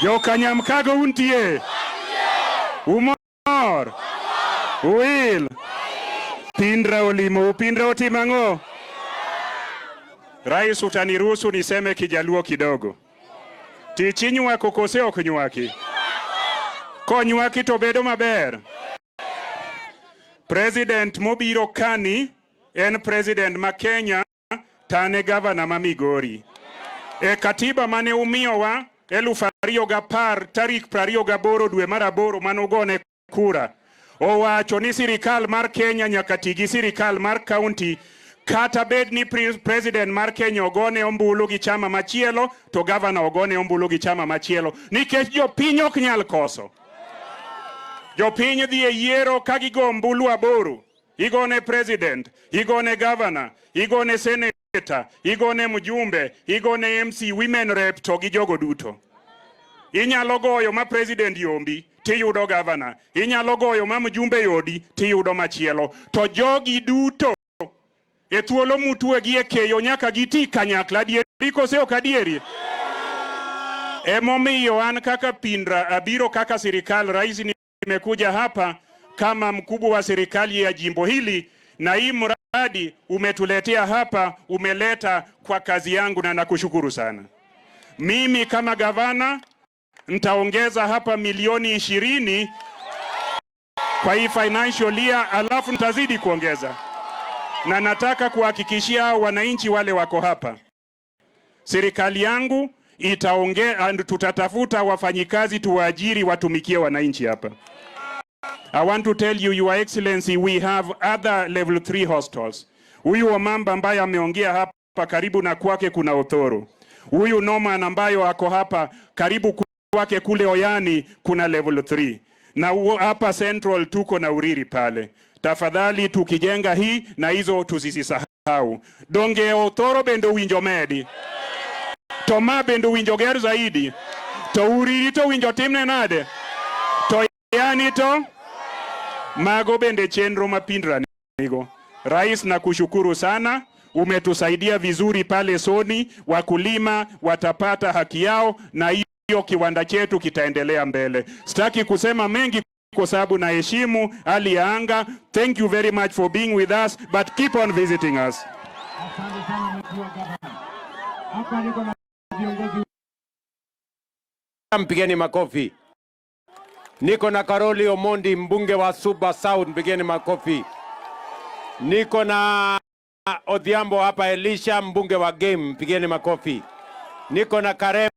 Jokanyamkago untie? Umor? Uil? Pindra olimo, Pindra otimo ang'o? Rais, utaniruhusu niseme Kijaluo kidogo. Tich inywako kose ok nywaki? Konywaki to bedo maber. President mobiro kani en president ma Kenya tane gavana ma Migori. E katiba mane umiyowa 2010 tarik 28 dwe mar aboro manugone kura owacho ni sirikal mar Kenya nyaka ti gi sirikal mar county kata bed ni president mar Kenya ogone ombulu gi chama machielo to gavana ogone ombulu gi chama machielo nikech jopiny ok nyal koso. Jopiny dhi e yiero ka gigo ombulu aboro. Igone president, igone governor, igone senator, igone mjumbe, igone MC, women rep to gi jogo duto. Inyalo goyo ma president yombi tiyudo governor, inyalo goyo ma mjumbe yodi tiyudo machielo. To jogi duto e thuolo mutwegi e keyo nyaka giti kanyakla. Adieri kose ok adieri? Emomiyo an kaka Pindra abiro kaka sirikal, rais, nimekuja hapa kama mkubwa wa serikali ya jimbo hili, na hii mradi umetuletea hapa, umeleta kwa kazi yangu na nakushukuru sana. Mimi kama gavana nitaongeza hapa milioni 20 kwa hii financial year, alafu nitazidi kuongeza, na nataka kuhakikishia wananchi wale wako hapa, serikali yangu itaongea, tutatafuta wafanyikazi tuwaajiri watumikie wananchi hapa. I want to tell you, Your Excellency, we have other level 3 hostels. Huyu Wamamba ambaye ameongea hapa karibu na kwake kuna Othoro. Huyu Norman ambayo ako hapa karibu kwake kule Oyani kuna level 3. Na hapa Central tuko na Uriri pale. Tafadhali tukijenga hii na hizo tusisisahau. Donge Othoro bende winjo medi. To ma bende winjo ger zaidi. To Uriri to winjo timne nade? To yani to mago bende chenro ma Pindra nigo. Rais, nakushukuru sana, umetusaidia vizuri pale Soni, wakulima watapata haki yao na hiyo kiwanda chetu kitaendelea mbele. Sitaki kusema mengi kwa sababu naheshimu hali ya anga. Thank you very much for being with us, but keep on visiting us. Asante sana, Mheshimiwa Gavana. Hapa niko na viongozi. Mpigeni makofi. Niko na Caroli Omondi, mbunge wa Suba South, mpigeni makofi. Niko na Odhiambo hapa Elisha, mbunge wa Game, mpigeni makofi. Niko na Karem